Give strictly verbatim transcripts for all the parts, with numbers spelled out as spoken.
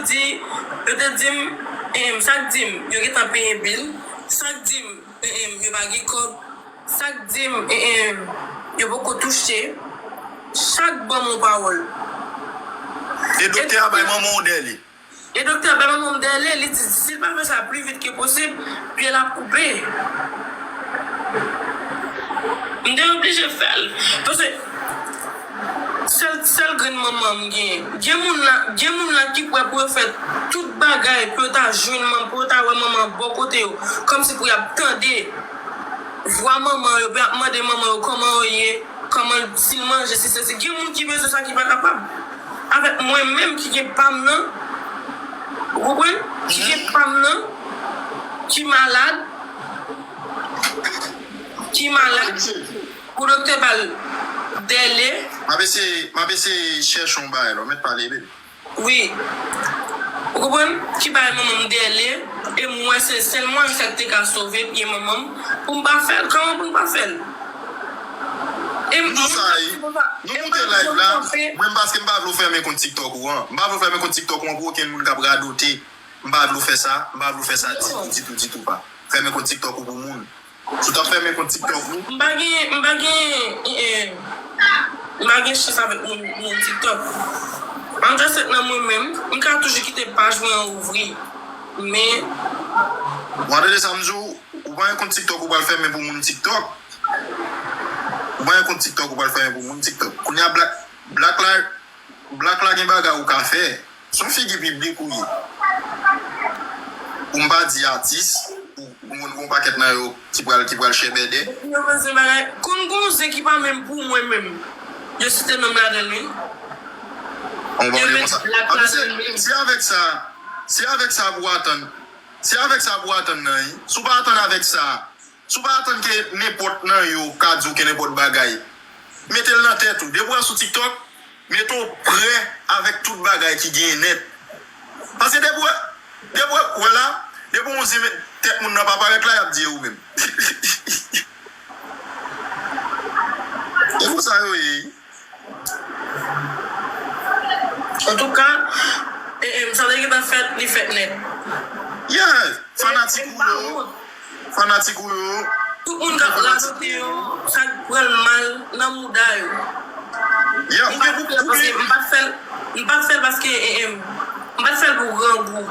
di, yo te di m, em, sa k di m, yo gentan peye bil, sa k di m, em, yo pa gen kòb, sa k di m, em, yo poko touche, chak ban m yon pawòl. E doktè a bay manman w dèyè li. E doktè a bay manman m dèyè li, li di si l pa fè sa pli vit ke posib, pye l ap koupe. M te oblije fè l. Paske sèl sèl grenn manman m genyen. Gen moun la, gen moun la ki prè pou yo fè tout bagay pou yo ta jwenn manman, pou yo ta wè manman bò kote yo, kòmsi pou y ap tande vwa manman yo, pou y ap mande manman yo kòman yo ye, kòman si l manje, si sesi. Gen moun ki bezwen sa ki pa kapab. Avèk mwen menm ki gen pa m nan, ou konprann? Ki gen pa m nan, ki malad, ki malad, pou doktè ba l dèle. M ap eseye, m ap eseye chèche yon bagay la, ou mèt pale, baby. Wi. Ou konprann? Ki bay manman m dèle, e m wè se sèl mwayen sa k te ka sove pye manman m, pou m pa fè l. Kòman pou m pa fè l? E m, Di sa, e, nou moute live la, mwen paske m pa vle w fèmen kont TikTok ou an. M pa vle w fèmen kont TikTok ou an pou okenn moun k ap radote. M pa vle w fè sa, m pa vle w fè sa ditou, ditou, ditou pa. Fèmen kont TikTok ou pou moun. Si w t ap fèmen kont TikTok ou. M pa gen, m pa gen, eh, eh, m pa gen chans avèk moun, moun TikTok. M just nan mwen menm, m ka toujou kite paj mwen an ouvri. Men. W a tande sa m di w, ou pa gen kont TikTok ou pral fèmen pou moun TikTok. Ou pa gen kont TikTok ou pral fèmen pou moun TikTok. Kounye a Black, Black la, Black la gen bagay ou ka fè. Se yon figi piblik ou ye. Pou m pa di atis, ou, ou konn gen yon pakèt nan yo ki pral, ki pral chèbèdè. Yo panse bagay. Konn gon zen ki pa menm pou mwen menm. Yo site non m ladan l wi. On bagay konsa. Black ladan l wi. Se avèk sa, se avèk sa pou w atann. Se avèk sa pou w atann nan wi. Si w pa atann avèk sa, Si w pa atann ke nenpòt nan yo ka di w ke nenpòt bagay, mete l nan tèt ou. Depi w wè sou TikTok, mete w prè avèk tout bagay ki genyen nèt. Paske depi w wè, depi w wè la, depi w wè tèt moun nan pa parèt la, y ap di e ou menm. E konsa yo ye. Antouka, e, e, sa te gentan fèt, li fèt nèt. Yeah, fanatik ou yo. Fanatik ou yo. Tout moun k ap radote yo, sa k pran l mal nan mouda yo. Yeah, ou gen pou, ou gen. M pa t fè l, m pa t fè l paske, e, e, m pa t fè l pou grangou.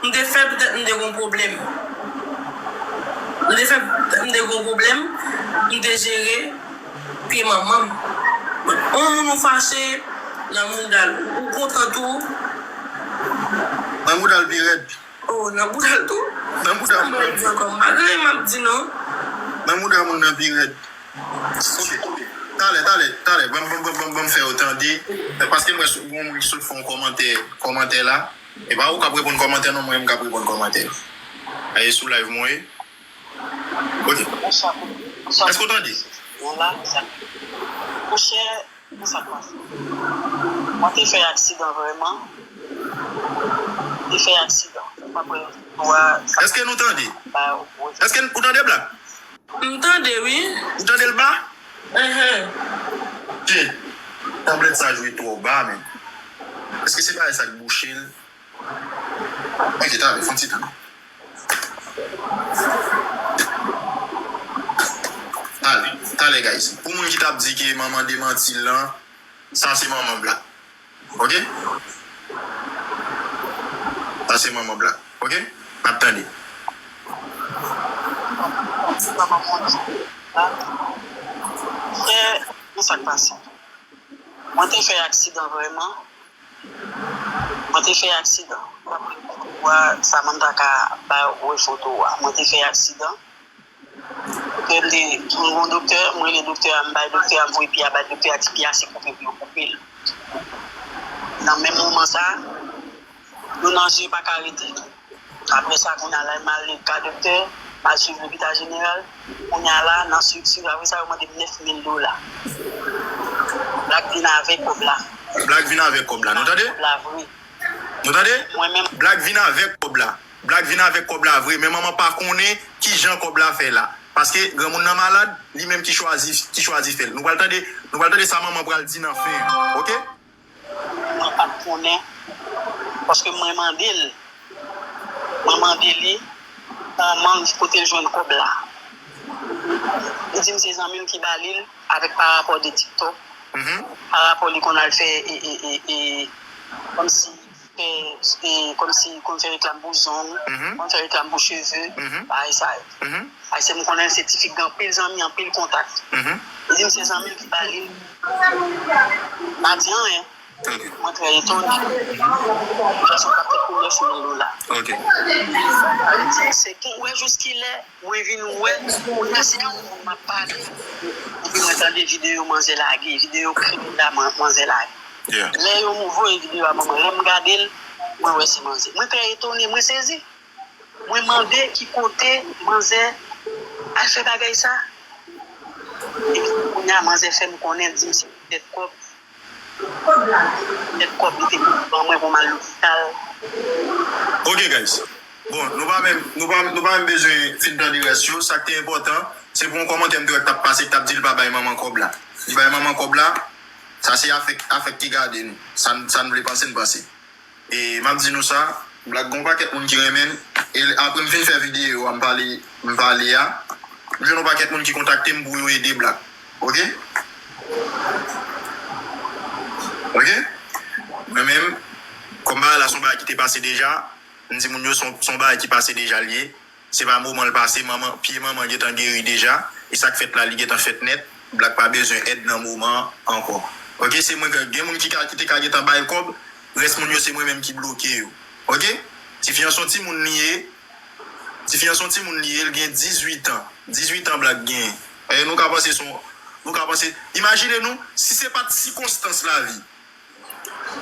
M te fè l poutèt m te gon pwoblèm. M te fè l poutèt m te gon pwoblèm, m te jere. Pye manman m. On moun ou fache nan mouda l. Ou kontan tou. Nan mouda l pi rèd. Oh, nan mouda l tou? Nan mouda moun nan. M pa gen anyen m ap di non. Nan mouda moun nan pi rèd. Ok. Talè, talè, talè. Ban m, ban m, ban m, ban m fè yo tande. Paske m wè sou, gon moun ki sot fè yon kòmantè, kòmantè la. E pa ou k ap reponn kòmantè non, mwen menm k ap reponn kòmantè. E sou live mwen ye. Ok. Èske w tande? Monchè, sa k pase? Mwen te fè aksidan vrèman. Mwen te fè aksidan. Èske nou tande? Èske ou tande, Black? M tande, wi. Ou tande l ba? Enhen. Che, tablèt sa jwe twò ba, men. Èske se pa sa k bouche l? Ok, talè, fè yon ti tan. Talè, talè, guys. Pou moun ki t ap di ke manman demanti l lan, sa se manman Black. Ok? Sa se manman Black. Ok? N ap tande. Frè, men sa k pase. Mwen te fè aksidan vrèman. Mwen te fè aksidan. W ap wè Samantha ka ba wè foto a. Mwen te fè aksidan. Rele, mwen gon doktè, mwen rele doktè a, m bay doktè a, m voye pye a bay doktè a, di pye a se koupe pou yo koupe l. Nan menm moman sa, yo nan je pa ka rete. Apre sa, kounye a la, m ale ka doktè, m al swiv lopital jeneral. Kounye a la, nan strikti, apre sa, yo mande m nèf mil dola. Black vin avèk kòb la. Black vin avèk kòb la, nou tande? Kòb la vre. Nou tande? Mwen menm. Black vin avèk kòb la. Black vin avèk kòb la vre, men manman pa konnen kijan kòb la fè la. Paske granmoun nan malad, li menm ki chwazi, ki chwazi fè l. Nou pral tande, nou pral tande sa manman pral di nan fen an, ok? Mwen pa t konnen Paske mwen mande l, mwen mande li kòman, kote l jwenn kòb la. Li di m se zanmi l ki ba li l avèk pa rapò de TikTok, pa rapò li konn al fè e, e, e, e, kòmsi fè, e, kòmsi konn fè reklam pou zong, konn fè reklam pou cheve, bagay sa yo. Ayisyen m konnen se ti fi ki gen anpil zanmi, anpil kontak. Li di m se zanmi l ki ba li l. M pa di anyen. Mwen trè etone. Jan se w t ap fè pou nèf mil dola. Sa vle di, se pou w wè jiskilè mwen vin wè, mwen se yon moun m ap pale. Epi mwen tande videyo manzè lage, videyo krim la man-, manzè lage. Lè yo voye videyo a ban mwen, lè m gade l, mwen wè se manzè. Mwen trè etone, mwen sezi. Mwen mande ki kote manzè al fè bagay sa. Epi kounye a manzè fè m konnen, di m se poutèt kòb. Poutèt kòb li te ban mwen pou m al lopital. Ok, guys. Bon, nou pa menm, nou pa, nou pa menm bezwen fin tande rès yo. Sa k te enpòtan, se pou yon kòmantè m te wè k t ap pase, k t ap di l pa bay manman kòb la. Li bay manman kòb la, sa se afè, afè k te gade nou. Sa n, sa n vle panse, n panse. E m ap di nou sa, Black gen yon pakèt moun ki renmen l. E apre m fin fè videyo a, m pale, m pale a, m jwenn yon pakèt moun ki kontakte m pou yo ede Black. Ok? Ok? Mwen menm, kòm bagay la se yon bagay ki te pase deja, m di moun yo se yon, se yon bagay ki pase deja l ye. Se pa moman l pase, manman, pye manman gentan geri deja. E sa k fèt la, li gentan fèt nèt. Black pa bezwen èd nan moman an ankò. Ok, se mwen, gen moun ki ka, ki te ka gentan bay kòb, rès moun yo se mwen menm ki bloke yo. Ok? Tifi an se yon timoun li ye. Tifi an se yon timoun li ye, l gen dizuit an. Dizuit an Black genyen. E nou ka panse se yon, nou ka panse, imajine nou, si se pa t sikonstans lavi.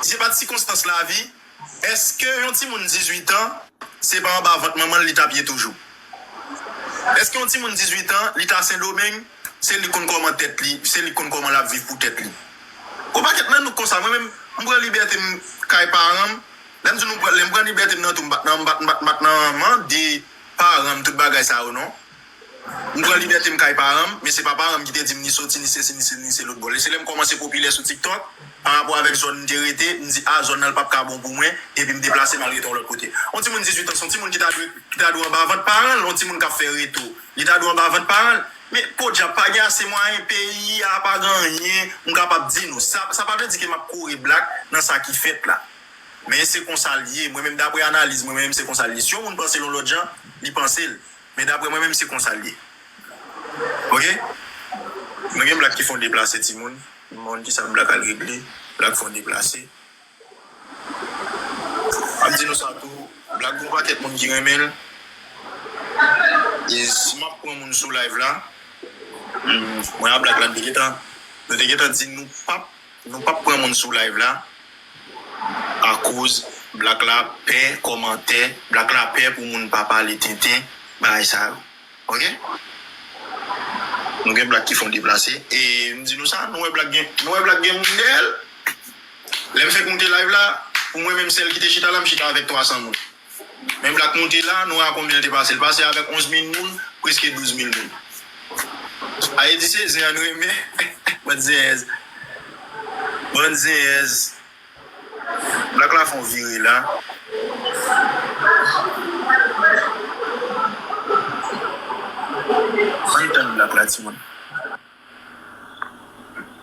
Si se pa t sikonstans lavi, èske yon timoun dizuit an, se pa anba vant manman l li t ap ye toujou? Èske yon timoun dizuit an, li ta Sendomeng, se li k konn kòman tèt li, se li k konn kòman l ap viv pou tèt li? Yon pakèt nan nou k konsa, mwen menm, m pran libète m kay paran m. Lè m di nou, lè m pran libète m nan tou, m pa t nan, m pa t, m pa t, m pa t nan mande paran m tout bagay sa yo, non. M pran libète m kay paran m, men se pa paran m ki te di m ni soti, ni sesi, ni se, ni se lòt bò. E se lè m kòmanse popilè sou TikTok, pa rapò avèk zòn m te rete, m di, a, zòn nan l p ap ka bon pou mwen, epi m deplase m al rete yon lòt kote. Yon timoun dizuit an, se yon timoun ki ta dwe, ki ta dwe anba vant paran l, yon timoun k ap fè reto, li ta dwe anba vant paran l. Men, podyab, pa gen ase mwayen, peyi a pa gen anyen, m kapab di nou. Sa, sa pa vle di ke m ap kore Black nan sa ki fèt la. Men se konsa l ye. Mwen menm, daprè analiz mwen menm, se konsa l ye. Si yon moun panse l yon lòt jan, li panse l. Men daprè mwen menm, se konsa l ye. Ok? Nou gen Black ki fè yon deplase, timoun. M pa konn kisa Black al regle. Black fè yon deplase. M ap di nou sa tou, Black gen yon pakèt moun ki renmen l. E si m ap pran moun sou live la, hmm, mwen a Black la, nou te gentan, nou te gentan di nou p ap, nou p ap pran moun sou live la. Akoz Black la pè kòmantè, Black la pè pou moun pa pale tenten, bagay sa yo. Ok? Nou gen Black ki fè yon deplase. E m di nou sa, nou wè Black gen, nou wè Black gen moun dèyè l. Lè m fèk moute live la, pou mwen menm sèl ki te chita la, m chita avèk twa san moun. Men Black moute la, nou wè a konbyen l te pase. L pase avèk onz mil moun, prèske douz mil moun. Ayiti se zen an nou renmen. Bann zenyèz. Bann zenyèz. Black la fè yon vire la. Ann tann Black la, timoun.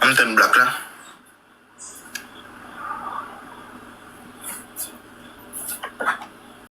Ann tann Black la.